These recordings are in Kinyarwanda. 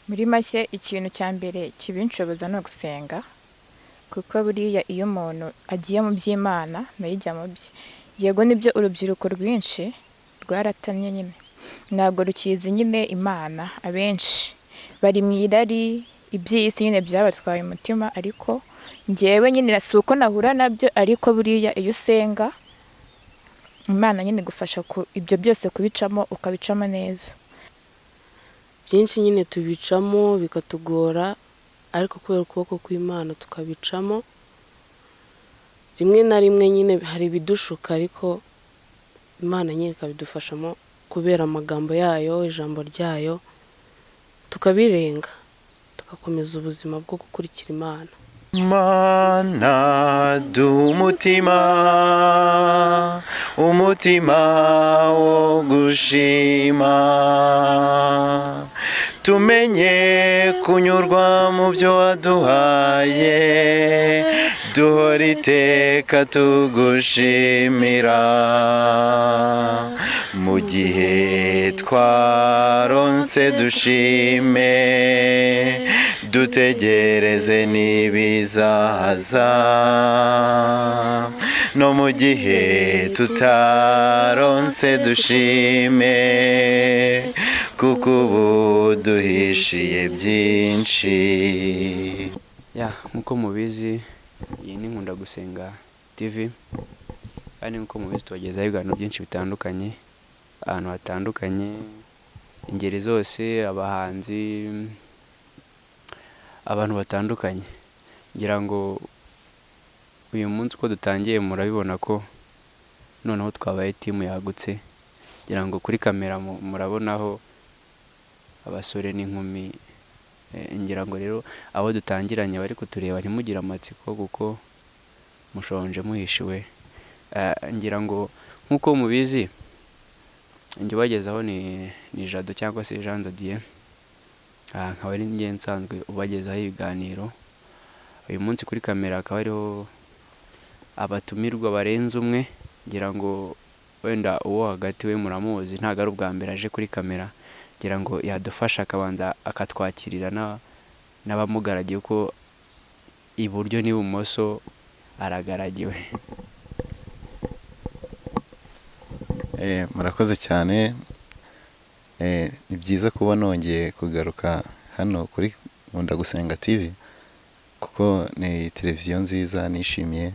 Muri make, ikintu cya mbere kibinshoboza ni ugusenga, kuko buriya iyo umuntu agiye mu by'Imana nayo ijya mu bye. Yego, nibyo, urubyiruko rwinshi rwaratannye nyine, ntabwo rukizi nyine Imana. Abenshi bari mu irari, iby'isi nyine byabatwaye umutima. Ariko njyewe nyine si uko nahura nabyo, ariko buriya iyo usenga Imana nyine igufasha ibyo byose kubicamo, ukabicamo neza. Byinshi nyine tubicamo bikatugora, ariko kubera ukuboko kw'Imana tukabicamo. Rimwe na rimwe nyine hari ibidushuka, ariko Imana nyine ikabidufashamo kubera amagambo yayo, ijambo ryayo, tukabirenga, tugakomeza ubuzima bwo gukurikira Imana. Mana, duha umutima, umutima wo gushima, tumenye kunyurwa mu byo waduhaye, duhora iteka tugushimira. Mu gihe twaronse dushime, dutegereze n'ibizaza, no mu gihe tutaronse dushime, kuko ubu duhishiye byinshi. Ya, nk'uko mubizi, iyi ni Nkunda Gusenga TV, kandi nk'uko mubizi tubagezaho ibiganiro byinshi bitandukanye, ahantu hatandukanye, ingeri zose, abahanzi, abantu batandukanye. Ngira ngo uyu munsi uko dutangiye murabibona ko noneho twabaye team yagutse. Ngira ngo kuri kamera murabonaho abasore n'inkumi. Ngira ngo rero abo dutangiranye bari kutureba, ntimugire amatsiko kuko mushonje muhishiwe. Ngira ngo nk'uko mubizi, njye ubagezaho ni Jado cyangwa se Jean Dodier, nkaba ari njye nsanzwe ubagezaho ibiganiro. Uyu munsi kuri kamera hakaba hariho abatumirwa barenze umwe. Ngira ngo wenda uwo hagati we muramuzi, ntabwo ari ubwa mbere aje kuri kamera. Ngira ngo yadufasha akabanza akatwakirira n'abamugaragiye, kuko iburyo n'ibumoso aragaragiwe. Murakoze cyane. Ni byiza kuba nongeye kugaruka hano kuri Nkunda Gusenga TV, kuko ni televiziyo nziza nishimiye.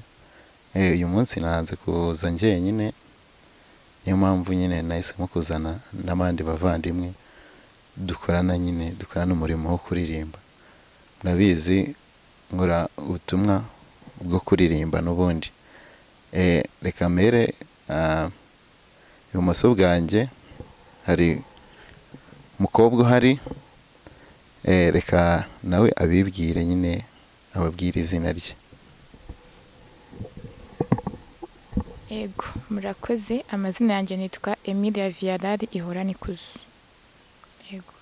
Uyu munsi nanze kuza njyenyine, niyo mpamvu nyine nahisemo kuzana n'abandi bavandimwe dukorana nyine, dukorana umurimo wo kuririmba. Murabizi nkora ubutumwa bwo kuririmba n'ubundi. Reka mbere ibumoso bwanjye hari umukobwa uhari, reka nawe abibwire nyine, ababwire izina rye. Yego, murakoze. Amazina yanjye nitwa Emilia Viarari Ihorana Ikuzo. Yego.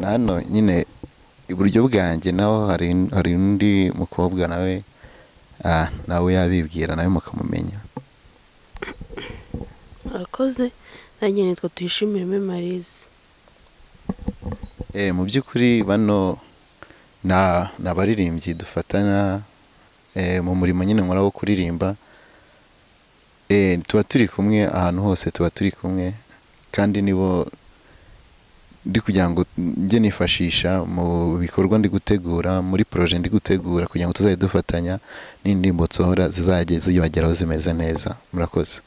Na hano nyine iburyo bwanjye naho hari undi mukobwa nawe, nawe yabibwira, nawe mukamumenya. Murakoze, nanjye nitwa Tuyishimire Marise. Mu by'ukuri bano ni abaririmbyi dufatana mu murimo nyine nkora wo kuririmba. Tuba turi kumwe ahantu hose, tuba turi kumwe, kandi nibo ndi kugira ngo njye nifashisha mu bikorwa ndi gutegura, muri projet ndi gutegura, kugira ngo tuzajye dufatanya n'indirimbo nsohora zizajye zibageraho zimeze neza. Murakoze.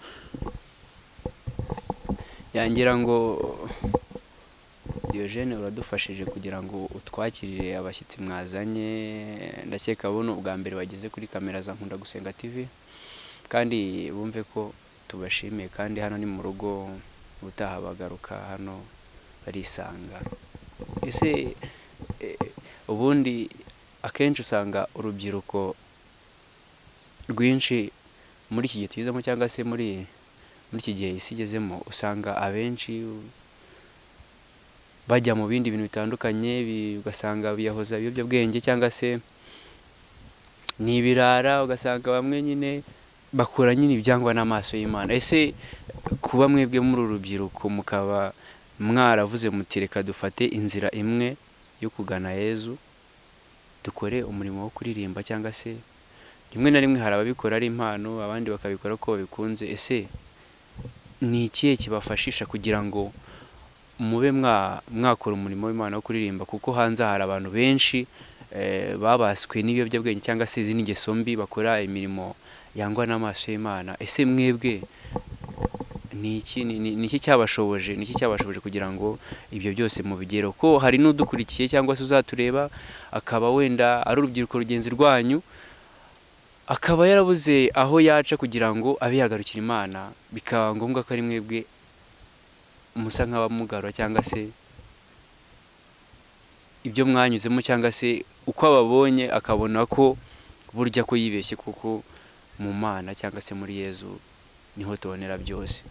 Yangira ngo Diogene uradufashije kugira ngo utwakirire abashyitsi mwazanye. Ndakeka buno ubwa mbere bageze kuri kamera za Nkunda Gusenga TV, kandi bumve ko tubashimiye, kandi hano ni mu rugo, ubutaha bagaruka hano barisanga. Ese ubundi akenshi usanga urubyiruko rwinshi muri iki gihe tugezemo, cyangwa se muri iki gihe isi igezemo, usanga abenshi bajya mu bindi bintu bitandukanye, ugasanga biyahoza ibiyobyabwenge cyangwa se ni ibirara, ugasanga bamwe nyine bakura nyine ibyangwa n'amaso y'Imana. Ese kuba mwebwe muri uru rubyiruko mukaba Mwaravuze muti reka dufate inzira imwe yo kugana Yezu, dukore umurimo wo kuririmba, cyangwa se rimwe na rimwe hari ababikora ari impano, abandi bakabikora ko babikunze. Ese ni ikihe kibafashisha kugira ngo mube mwakora umurimo w'Imana wo kuririmba? Kuko hanze hari abantu benshi babaswe n'ibiyobyabwenge cyangwa se izindi ngeso mbi, bakora imirimo yangwa n'amaso y'Imana. Ese mwebwe ni iki ni iki cyabashoboje, ni iki cyabashoboje kugira ngo ibyo byose mubigereho? Ko hari n'udukurikiye cyangwa se uzatureba akaba wenda ari urubyiruko rugenzi rwanyu, akaba yarabuze aho yaca kugira ngo abe yagarukira Imana, bikaba ngombwa ko ari mwebwe musa nk'abamugarura, cyangwa se ibyo mwanyuzemo, cyangwa se uko ababonye akabona ko burya ko yibeshye, kuko mu Mana cyangwa se muri Yezu niho tubonera byose.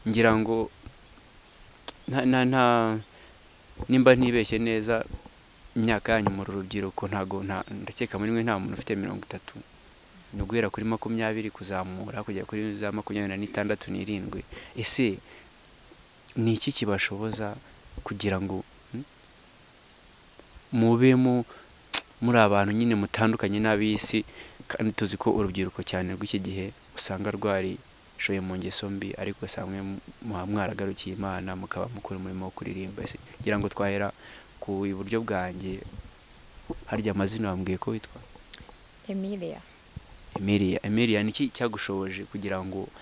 Ngira ngo nta nimba ntibeshye neza, imyaka yanyu mu rubyiruko ntago ndakeka muri mwe nta muntu ufite 30, ni uguhera kuri 20 kuzamura kugera kuri za 26 n'irindwi. Ese ni iki kibashoboza kugira ngo mube muri abantu nyine mutandukanye n'ab'isi? Kandi tuzi ko urubyiruko cyane rw'iki gihe usanga rwarishoye mu ngeso mbi, ariko ugasanga mwaragarukiye Imana mukaba mukora umurimo wo kuririmba. Ese ngira ngo twahera ku iburyo bwanjye, harya amazina wambwiye ko witwa Emilia. Emilia. Emilia, ni iki cyagushoboje kugira ngo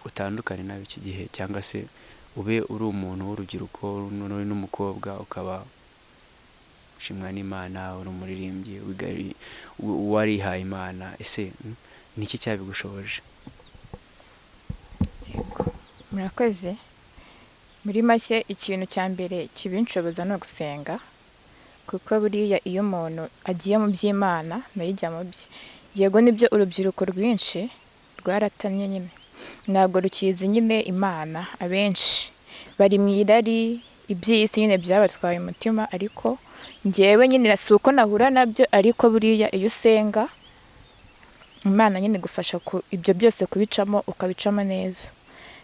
utandukane n'ab'iki gihe, cyangwa se ube uri umuntu w'urubyiruko uri n'umukobwa, ukaba ushimwa n'Imana, uri umuririmbyi warihaye Imana? Ese ni iki cyabigushoboje? Yego, murakoze. Muri make ikintu cya mbere kibinshoboza ni ugusenga, kuko buriya iyo umuntu agiye mu by'Imana nayo ijya mu bye. Yego nibyo urubyiruko rwinshi rwaratannye nyine, ntabwo rukizi nyine Imana, abenshi bari mu irari, iby'isi nyine byabatwaye umutima. Ariko njyewe nyine si uko nahura nabyo, ariko buriya iyo usenga Imana nyine igufasha ibyo byose kubicamo, ukabicamo neza.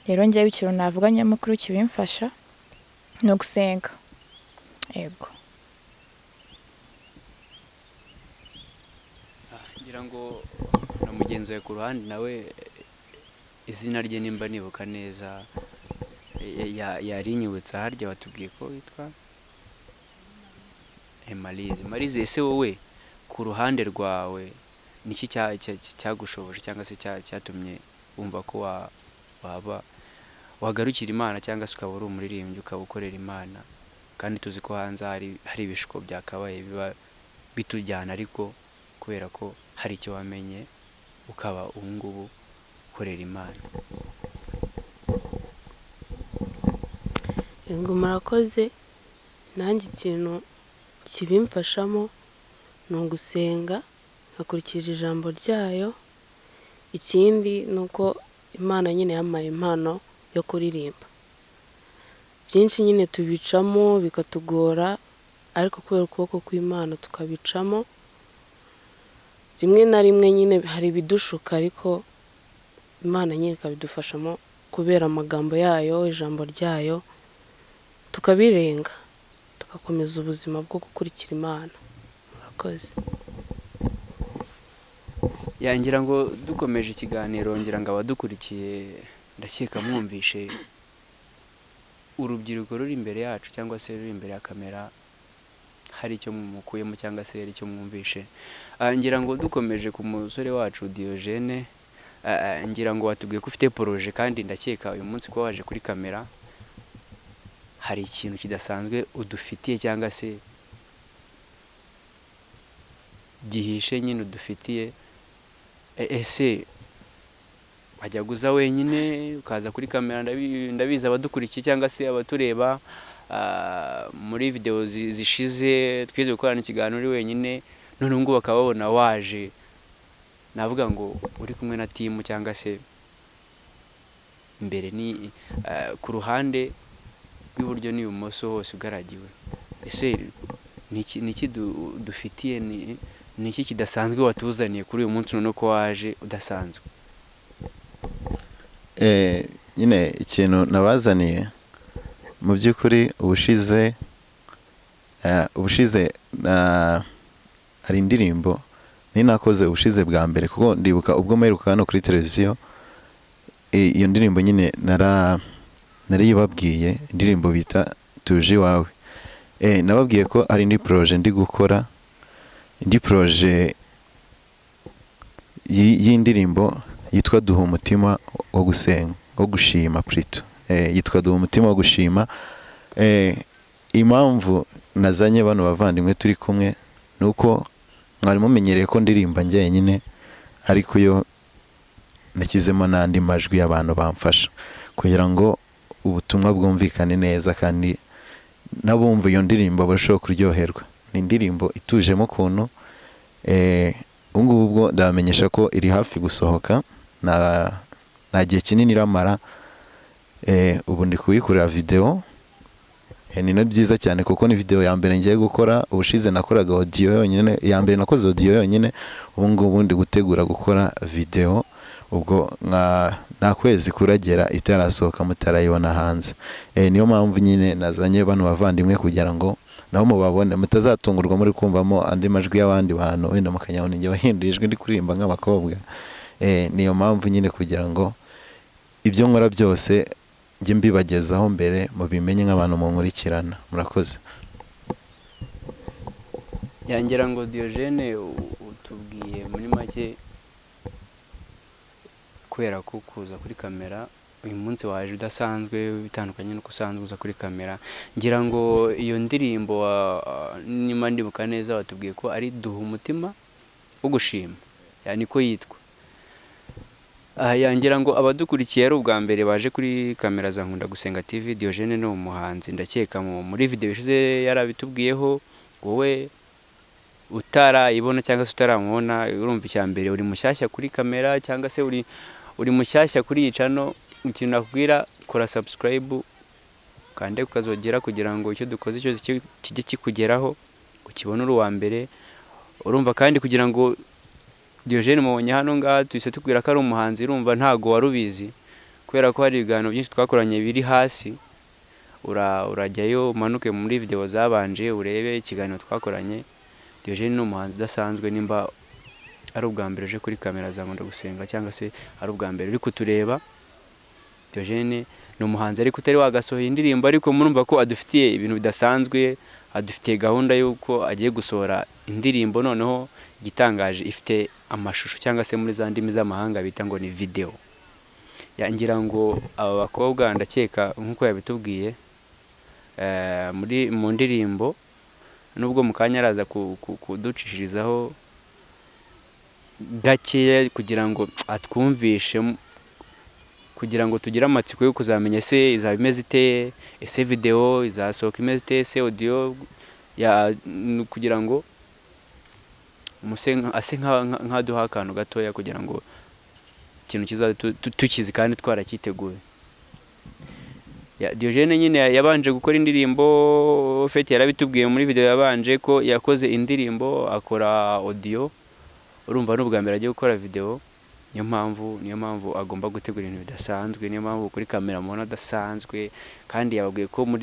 Rero njyewe ikintu navuga nyamukuru kibimfasha ni ugusenga. Yego. Ngira ngo na mugenzi wawe ku ruhande nawe izina rye nimba nibuka neza yarinyibutsa, harya watubwiye ko witwa Marize. Marize, ese wowe ku ruhande rwawe niki cyagushoboje cyangwa se cyatumye wumva ko waba wagarukira Imana, cyangwa se ukaba uri umuririmbyi ukaba ukorera Imana? Kandi tuzi ko hanze hari ibishuko byakabaye biba bitujyana, ariko kubera ko hari icyo wamenye ukaba ubu ngubu ukorera Imana. Ngo murakoze. Nanjye ikintu kibimfashamo ni ugusenga nkakurikira ijambo ryayo. Ikindi ni uko Imana nyine yampaye impano yo kuririmba. Byinshi nyine tubicamo bikatugora, ariko kubera ukuboko kw'Imana tukabicamo. Rimwe na rimwe nyine hari ibidushuka, ariko Imana nyine ikabidufashamo kubera amagambo yayo, ijambo ryayo, tukabirenga tugakomeza ubuzima bwo gukurikira Imana. Murakoze. Ngira ngo dukomeje ikiganiro, ngira ngo abadukurikiye ndakeka mwumvishe urubyiruko ruri imbere yacu cyangwa se ruri imbere ya kamera hari icyo mukuyemo cyangwa se hari icyo mwumvishe. Ngira ngo dukomeje ku musore wacu Diogene, ngira ngo watubwiye ko ufite projet, kandi ndakeka uyu munsi ko waje kuri kamera hari ikintu kidasanzwe udufitiye cyangwa se gihishe nyine udufitiye. Ese wajya guza wenyine ukaza kuri kamera? Ndabizi abadukurikiye cyangwa se abatureba muri video zishize twize gukorana ikiganiro uri wenyine, none ubu ngubu bakaba babona waje, navuga ngo uri kumwe na timu cyangwa se imbere ni ku ruhande rw'iburyo n'ibumoso hose ugaragiwe. Ese ni iki dufitiye, ni iki kidasanzwe watuzaniye kuri uyu munsi none ko waje udasanzwe? Nyine ikintu nabazaniye mu by'ukuri, ubushize hari indirimbo ni nakoze ubushize bwa mbere, kuko ndibuka ubwo mperuka hano kuri televiziyo, iyo ndirimbo nyine nariyibabwiye, indirimbo bita Tuje Iwawe. Nababwiye ko hari indi projet ndi gukora, indi projet y'indirimbo yitwa Duha Umutima wo Gusenga, wo Gushima plutôt. Yitwa Duha Umutima wo Gushima. Impamvu nazanye bano bavandimwe turi kumwe ni uko mwari mumenyereye ko ndirimba njyenyine, ariko yo nashyizemo n'andi majwi y'abantu bamfasha kugira ngo ubutumwa bwumvikane neza, kandi n'abumva iyo ndirimbo barushaho kuryoherwa. Ni indirimbo itujemo ukuntu. Ubu ngubu bwo ndabamenyesha ko iri hafi gusohoka, nta gihe kinini iramara. Ubu ndi kuyikorera video. Ni na byiza cyane kuko ni video ya mbere ngiye gukora. Ubushize nakoraga audio yonyine, ya mbere nakoze audio yonyine, ubu ngubu ndi gutegura gukora video. Ubwo nta kwezi kuragera itarasohoka mutarayibona hanze. Niyo mpamvu nyine nazanye bano bavandimwe kugira ngo nabo mubabone, mutazatungurwa muri kumvamo andi majwi y'abandi bantu, wenda mukanyabona njye wahinduye ijwi ndi kuririmba nk'abakobwa. Niyo mpamvu nyine kugira ngo ibyo nkora byose njye mbibagezaho mbere, mubimenye nk'abantu munkurikirana. Murakoze. Yangira ngo Diogene, utubwiye muri make, kubera ko kuza kuri kamera uyu munsi waje udasanzwe, bitandukanye n'uko usanzwe uza kuri kamera. Ngira ngo iyo ndirimbo, niba ndibuka neza, watubwiye ko ari Duha Umutima wo Gushima, niko yitwa. Aha yangira ngo abadukurikiye ari ubwa mbere baje kuri kamera za Nkunda Gusenga TV, Diogene ni umuhanzi, ndakeka muri video ishize yarabitubwiyeho. Wowe utarayibona cyangwa se utaramubona, urumva icya mbere uri mushyashya kuri kamera cyangwa se uri mushyashya kuri iyi channel, ikintu nakubwira, kora subscribe, kande ukazogera kugira ngo icyo dukoze cyose kijye kikugeraho, ukibone uri uwa mbere. Urumva kandi kugira ngo Diogene mubonye hano ngaha, tuhise tubwira ko ari umuhanzi, urumva ntago wari ubizi, kubera ko hari ibiganiro byinshi twakoranye biri hasi. Urajyayo umanuke muri video zabanje urebe ikiganiro twakoranye. Diogene ni umuhanzi udasanzwe. Nimba ari ubwa mbere uje kuri kamera za Nkunda Gusenga cyangwa se ari ubwa mbere uri kutureba, Diogene ni umuhanzi ariko utari wagasohoye indirimbo, ariko murumva ko adufitiye ibintu bidasanzwe, adufitiye gahunda y'uko agiye gusohora indirimbo, noneho igitangaje ifite amashusho cyangwa se muri za ndimi z'amahanga bita ngo ni video. Ngira ngo aba bakobwa, ndakeka nk'uko yabitubwiye, muri mu ndirimbo, nubwo mu kanya araza kuducishirizaho gakeya kugira ngo atwumvishe, kugira ngo tugire amatsiko yo kuzamenya ese izaba imeze ite, ese video izasohoka imeze ite, ese audio ya, kugira ngo ase nkaduha akantu gatoya kugira ngo ikintu kizaze tukizi kandi twaracyiteguye. Diogene nyine yabanje gukora indirimbo, Fete yarabitubwiye muri video yabanje ko yakoze indirimbo, akora audio, urumva n'ubwa mbere agiye gukora video, niyo mpamvu agomba gutegura ibintu bidasanzwe, niyo mpamvu kuri kamera mubona adasanzwe. Kandi yababwiye ko mu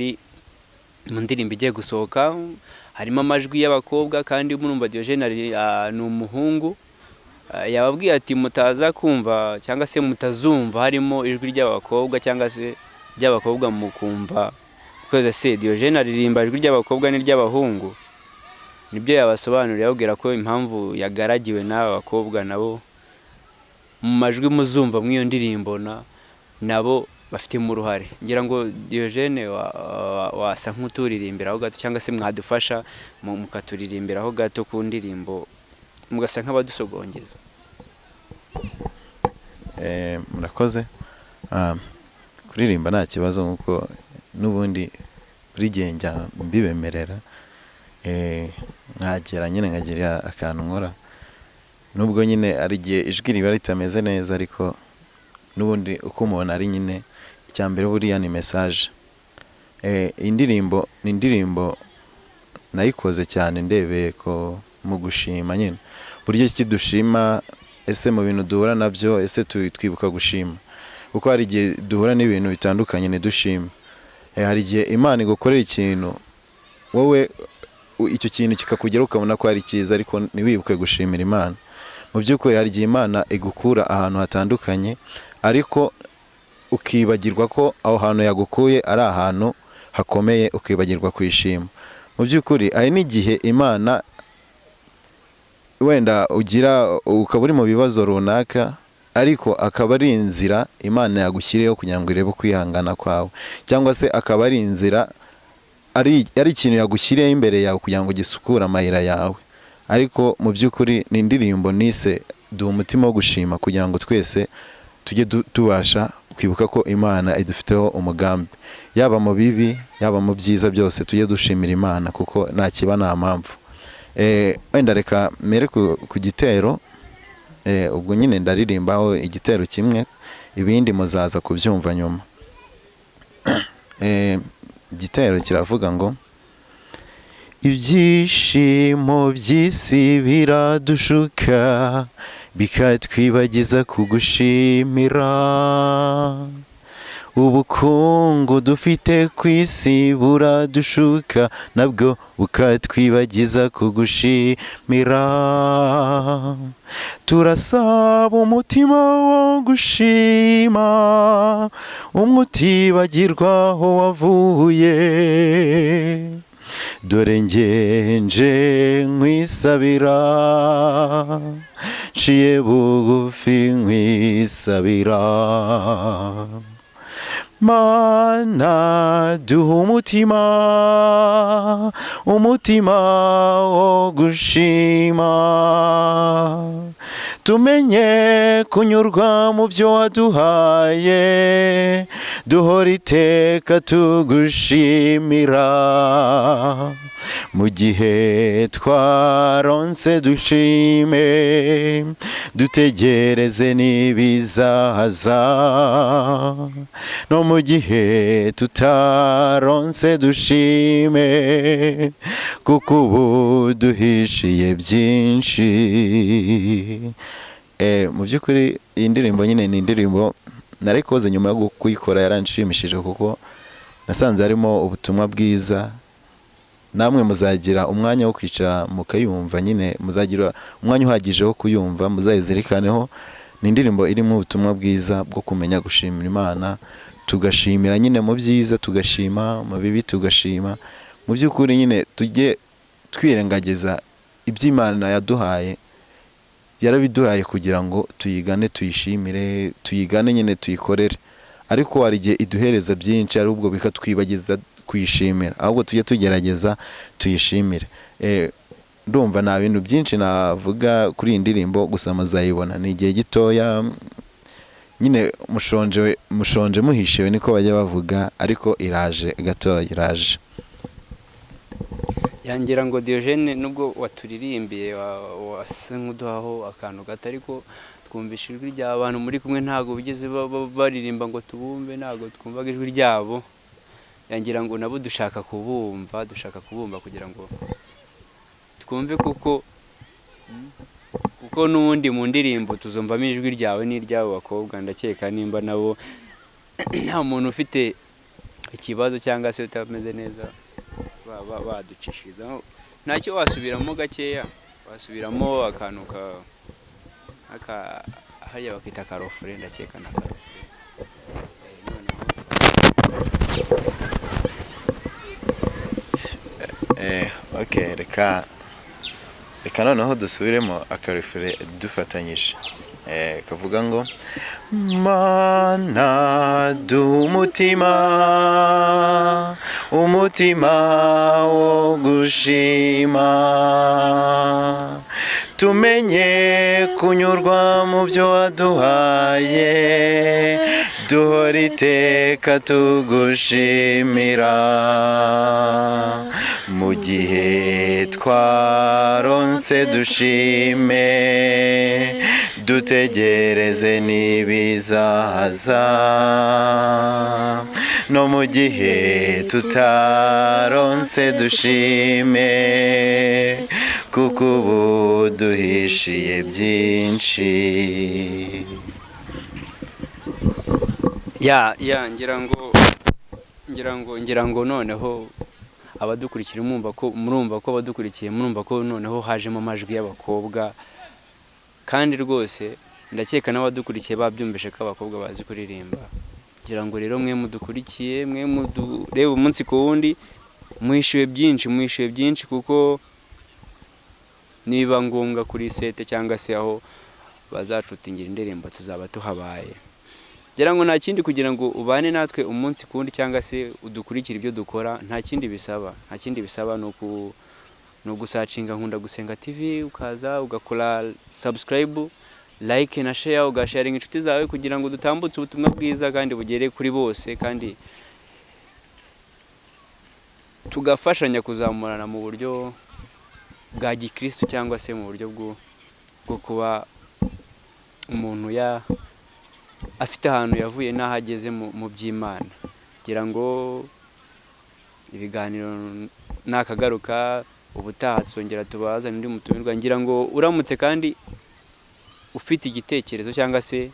ndirimbo igiye gusohoka harimo amajwi y'abakobwa, kandi murumva Diogene ni umuhungu. Yababwiye ati mutaza kumva cyangwa se mutazumva harimo ijwi ry'abakobwa cyangwa se ry'abakobwa, mukumva kweze se Diogene aririmba ijwi ry'abakobwa n'iry'abahungu. Nibyo yabasobanuriye, ababwira ko impamvu yagaragiwe n'aba bakobwa, nabo mu majwi muzumva muri iyo ndirimbo nabo bafitemo uruhare. Ngira ngo Diogene wasa nk'uturirimbiraho gato, cyangwa se mwadufasha mukaturirimbiraho gato ku ndirimbo, mugasa nk'abadusogongeza. Murakoze. Kuririmba nta kibazo, nkuko n'ubundi buri gihe njya mbibemerera. Nkagera nyine nkagira akantu nkora, nubwo nyine ari igihe ijwi riba ritameze neza, ariko n'ubundi uko umuntu ari nyine, icya mbere buriya ni message. Iyi ndirimbo ni indirimbo nayikoze cyane ndebeye ko mu gushima nyine, buryo ki dushima, ese mu bintu duhura nabyo, ese twibuka gushima? Kuko hari igihe duhura n'ibintu bitandukanye ntidushime. Hari igihe Imana igukorera ikintu wowe icyo kintu kikakugeraho ukabona ko ari cyiza, ariko ntiwibuke gushimira Imana. Mu by'ukuri hari igihe Imana igukura ahantu hatandukanye, ariko ukibagirwa ko aho hantu yagukuye ari ahantu hakomeye, ukibagirwa kwishima. Mu by'ukuri hari n'igihe Imana wenda ugira ukaba uri mu bibazo runaka, ariko akaba ari inzira Imana yagushyiriyeho kugira ngo irebe ukwihangana kwawe, cyangwa se akaba ari inzira ari ikintu yagushyiriyeho imbere yawe kugira ngo gisukure amayira yawe. Ariko mu by'ukuri ni indirimbo nise duha umutima wo gushima, kugira ngo twese tujye tubasha kwibuka ko Imana idufiteho umugambi, yaba mu bibi yaba mu byiza byose tujye dushimira Imana, kuko nta kiba nta mpamvu. Wenda reka mere ku gitero, ubwo nyine ndaririmbaho igitero kimwe, ibindi muzaza kubyumva nyuma. Igitero kiravuga ngo: ibyishimo by'isi biradushuka, bikatwibagiza kugushimira. Ubukungu dufite ku isi buradushuka, nabwo bukatwibagiza kugushimira. Turasaba umutima wo gushima, umutibagirwa aho wavuye. Dore ngenje nkwisabira, nciye bugufi nkwisabira. Mana duha umutima, umutima wo gushima, tumenye kunyurwa mu byo waduhaye, duhora iteka tugushimira. Mu gihe twaronse dushime, dutegereze n'ibizaza, no mu gihe tutaronse dushime, kuko ubu duhishiye byinshi. Mu by'ukuri iyi ndirimbo nyine ni indirimbo narikoze nyuma yo kuyikora, yaranshimishije kuko nasanze harimo ubutumwa bwiza. Namwe muzagira umwanya wo kwicara mukayumva, nyine muzagira umwanya uhagije wo kuyumva, muzayizirikaneho. Ni indirimbo irimo ubutumwa bwiza bwo kumenya gushimira Imana, tugashimira nyine mu byiza tugashima, mu bibi tugashima. Mu by'ukuri nyine tujye twirengagiza iby'Imana yaduhaye, yarabiduhaye kugira ngo tuyigane, tuyishimire, tuyigane nyine tuyikorere. Ariko hari igihe iduhereza byinshi, ari ubwo bikatwibagiza kuyishimira, ahubwo tujye tugerageza tuyishimire. Ndumva nta bintu byinshi navuga kuri iyi ndirimbo, gusa muzayibona ni igihe gitoya nyine, mushonje muhishiwe niko bajya bavuga, ariko iraje gatoya, iraje. Yangira ngo Diogene, nubwo waturirimbiye wasa nk'uduhaho akantu gato, ariko twumvisha ijwi ry'abantu muri kumwe, ntabwo bigeze baririmba ngo tubumve, ntabwo twumvaga ijwi ryabo. Yangira ngo nabo dushaka kubumva, dushaka kubumva kugira ngo twumve, kuko n'ubundi mu ndirimbo tuzumvamo ijwi ryawe n'iry'abo bakobwa. Ndakeka nimba nabo nta muntu ufite ikibazo cyangwa se utameze neza baducishiriza, ntacyo wasubiramo gakeya, wasubiramo akantu ka hariya bakita karofure, ndakeka na karofure. Okay, reka noneho dusubiremo akarofure dufatanyije. Kavuga ngo: Mana duha umutima, umutima wo gushima, tumenye kunyurwa mu byo waduhaye, duhora iteka tugushimira. Mu gihe twaronse dushime, dutegereze n'ibizaza, no mu gihe tutaronse dushime, kuko ubu duhishiye byinshi. Ya, ngira ngo noneho abadukurikira murumva ko abadukurikiye murumva ko noneho hajemo amajwi y'abakobwa, kandi rwose ndakeka n'abadukurikiye babyumvishe ko abakobwa bazi kuririmba. Ngira ngo rero mwe mudukurikiye, mwe mudureba umunsi ku wundi, mwishyuwe byinshi, mwishyuwe byinshi, kuko niba ngombwa kuri set cyangwa se aho bazacutingira indirimbo tuzaba tuhabaye. Ngira ngo nta kindi kugira ngo ubane natwe umunsi ku wundi cyangwa se udukurikire ibyo dukora, nta kindi bisaba, nta kindi bisaba, ni ugusearchinga Nkunda Gusenga TV, ukaza ugakora subscribe, like na share, ugasharinga inshuti zawe kugira ngo dutambutse ubutumwa bwiza kandi bugere kuri bose, kandi tugafashanya kuzamurana mu buryo bwa gikristo cyangwa se mu buryo bwo kuba umuntu ya afite ahantu yavuye n'aho ageze mu by'Imana. Ngira ngo ibiganiro nakagaruka, ubutaha tuzongera tubazane undi mutumirwa. Ngira ngo uramutse kandi ufite igitekerezo cyangwa se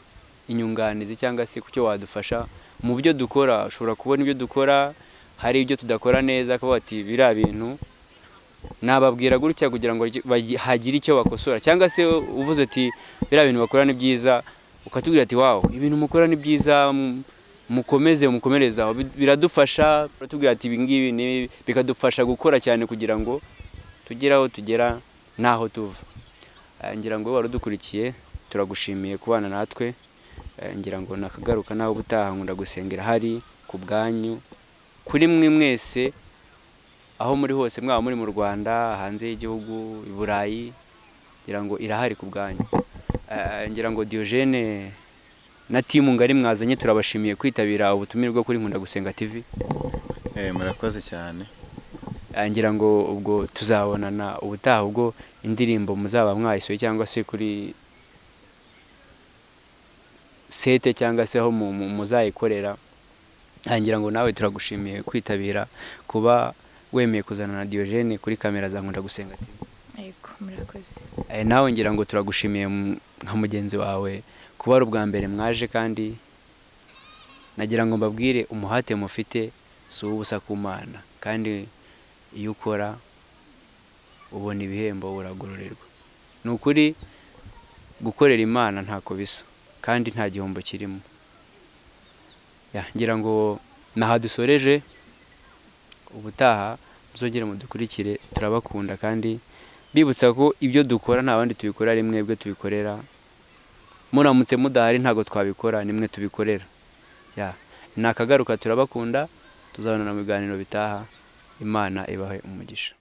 inyunganizi cyangwa se ku cyo wadufasha mu byo dukora, ushobora kubona ibyo dukora hari ibyo tudakora neza, akavuga ati biriya bintu nababwira gutya kugira ngo hagire icyo bakosora, cyangwa se uvuze ati biriya bintu bakora ni byiza, ukatubwira ati wow, ibintu mukora ni byiza, mukomeze mukomereze aho, biradufasha. Uratubwira ati ibi ngibi ni bikadufasha gukora cyane kugira ngo tugere aho tugera n'aho tuva. Ngira ngo wari udukurikiye, turagushimiye kubana natwe. Ngira ngo nakagaruka naho ubutaha. Nkunda Gusengera hari ku bwanyu, kuri mwe mwese aho muri hose, mwaba muri mu Rwanda, hanze y'igihugu, i Burayi, ngira ngo irahari ku bwanyu. Ngira ngo Diogene na team ngari mwazanye, turabashimiye kwitabira ubutumire bwo kuri Nkunda Gusenga TV. Murakoze cyane. Ngira ngo ubwo tuzabonana ubutaha, ubwo indirimbo muzaba mwayisuye cyangwa se kuri set cyangwa se aho muzayikorera. Ngira ngo nawe turagushimiye kwitabira, kuba wemeye kuzana na Diogene kuri kamera za Nkunda Gusenga TV. Yego, murakoze. Nawe ngira ngo turagushimiye nka mugenzi wawe kuba ari ubwa mbere mwaje, kandi nagira ngo mbabwire umuhate mufite si uw'ubusa ku Mana, kandi iyo ukora ubona ibihembo, uragororerwa. Ni ukuri gukorera Imana ntako bisa kandi nta gihombo kirimo. Ya, ngira ngo naha dusoreje, ubutaha muzongere mudukurikire, turabakunda kandi bibutsa ko ibyo dukora nta bandi tubikora, ari mwebwe tubikorera. Muramutse mudahari ntabwo twabikora, ni mwe tubikorera. Ya, nakagaruka, turabakunda, tuzabonana mu biganiro bitaha. Imana ibahe umugisha.